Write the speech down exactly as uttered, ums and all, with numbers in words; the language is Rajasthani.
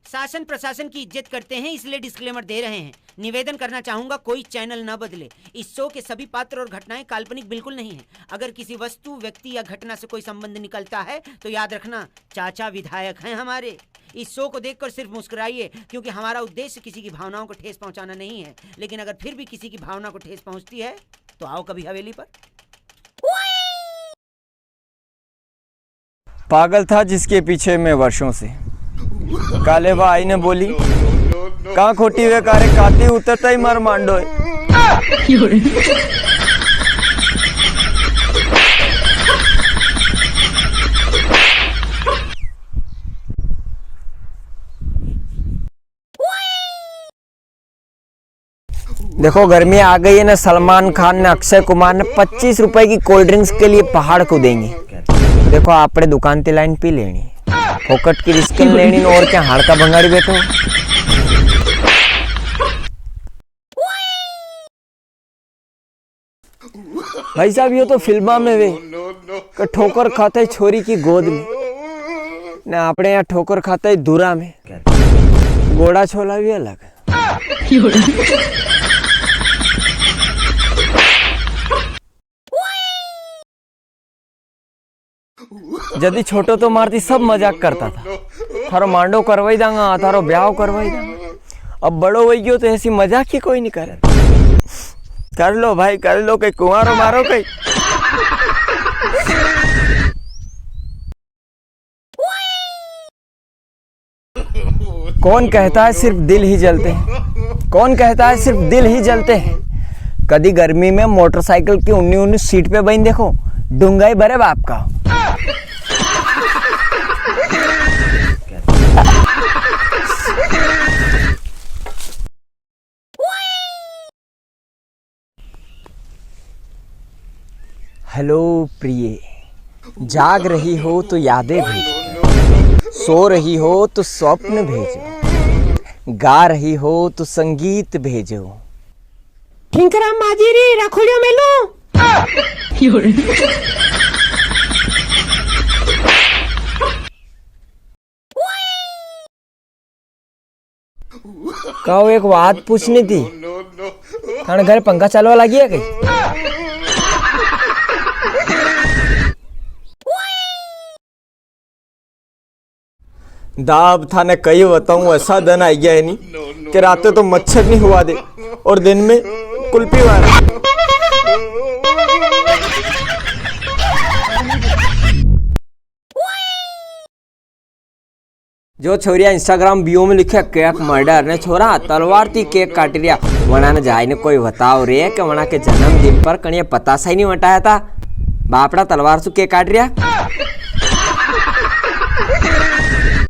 शासन प्रशासन की इज्जत करते हैं, इसलिए disclaimer दे रहे हैं। निवेदन करना चाहूंगा, कोई channel न बदले। इस show के सभी पात्र और घटनाएं काल्पनिक बिल्कुल नहीं हैं। अगर किसी वस्तु, व्यक्ति या घटना से कोई संबंध निकलता है तो याद रखना, चाचा विधायक हैं हमारे। इस show को देखकर सिर्फ मुस्कुराइए, क्योंकि हमारा उद्देश्य किसी की भावनाओं को ठेस पहुंचाना नहीं है। लेकिन अगर फिर भी किसी की भावना को ठेस पहुंचती है तो आओ कभी हवेली पर। पागल था जिसके पीछे मैं वर्षों से। काले वा आई ने बोली, "कां खोटी वे कारे, काती उतरता ही मार मांडो है।" देखो, गर्मी आ गई है ना, सलमान खान ने अक्षय कुमार ने पच्चीस रुपए की cold drinks के लिए पहाड़ कूदेंगे। देखो, आपणे दुकान ती लाइन पी लेणी, फोकट की risk नी लेणी, और क्या हाड़का भंगाड़ी बैठो। भाई साहब, यो तो फिल्मा में वे के ठोकर खाता है छोरी की गोद में, ने आपणे यहाँ ठोकर खाता है धूरा में। गोड़ा छोला भी अलग। जदी छोटो तो मारती सब मजाक करता था, थारो मांडो करवाई दांगा, थारो ब्याव करवाई दांगा। अब बड़ो वई गयो तो ऐसी मजाक ही कोई नी करे। कर लो भाई, कर लो, कई कुंवारो मारो कई। कौन कहता है सिर्फ दिल ही जलते हैं? कौन कहता है सिर्फ दिल ही जलते हैं? कदी गर्मी में मोटरसाइकिल की उन्नी उन्नी सीट पे बइन देखो, ढूंगा ही भरे बाप का। हेलो प्रिय, जाग रही हो तो यादें भेजो, सो रही हो तो स्वप्न भेजो, गा रही हो तो संगीत भेजो। ठिंकरा माजी री रखोड़ियो मेलू। काओ, एक बात पूछनी थी। थाने घर पंखा चलवा लागी है कई? दाब थाने कई बताऊं, ऐसा दिन आ गया है नी कि राते तो मच्छर नी हुआ दे और दिन में कुल्फी वाला। जो छोरिया Instagram bio में लिखे cake murder ने छोरा तलवार ती cake काट रिया, वणा ने जाई ने कोई बताओ रे कि वणा के जन्मदिन पर कणिये पतासा ही नी वटाया था, बापड़ा तलवार सु cake काट रिया।